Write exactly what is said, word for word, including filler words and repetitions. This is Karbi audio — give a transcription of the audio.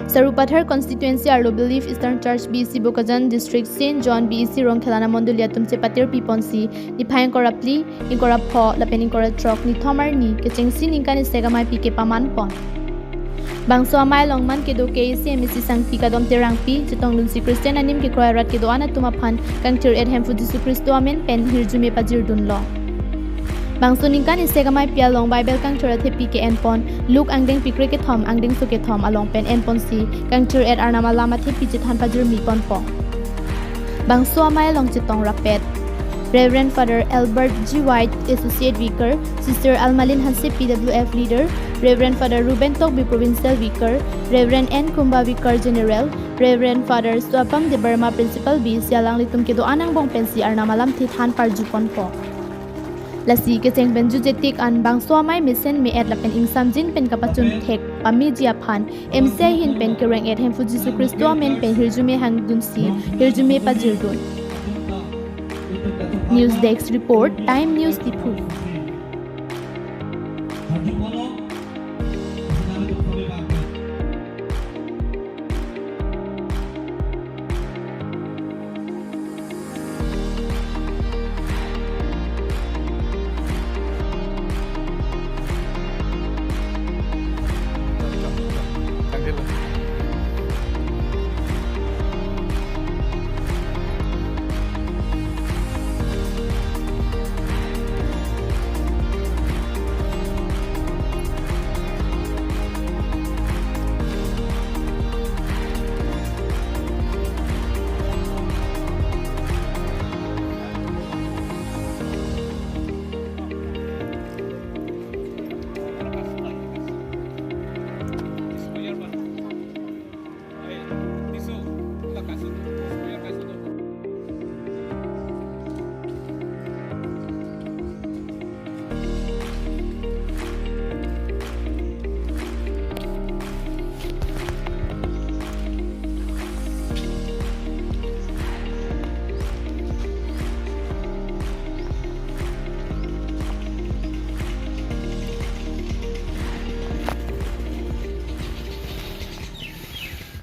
Sarupathar constituency arlo Belief Eastern Church B E C Bokajan, District Saint John B E C Rongkhela Mondoli atum chepatir piponsi niphai ingkoi ra phli, ingkoi ra pho lapen ingkoi ra throk nithom arni kechengsi ningkan isi amei pi kepaman pon. Bangso amei along man kedo K A C M A C sangpi Kadom Terangpi chetongdunsi Christian anim kekroi arat kedo-an atum aphan kangthir-et Hemphu Jisu Khristo amen pen hirjume pajirdunlo. Bangso ningkan isi amei pi along Bible kangthir athepi ke-enpon, Luke angdengpi krekethom angdengso kethom along pen enponsi kangthir-et Arnam alam athepi chethan pajirmi ponpo. Bangso amei along chetong rapet Reverend Father Albert G White, Associate Vicar, Sister Almalin Hanse P W F Leader, Reverend Father Ruben Tokbi, Provincial Vicar, Reverend N Kumba, Vicar General, Reverend Father Suapam Debbarma, Principal B E C, alanglitum kedo-an angbong pensi Arnam alamthe than parju ponpo. Lasi kecheng pen jutje tik an bangso amei mesen me-et lapen ingsamjin pen kapachun thek pameji aphan M C I ahin pen kereng-et Hemphu Jisu Khristo amen pen hirjume hangdunsi hirjume pajirdun. News Desk Report, Time News Diphu.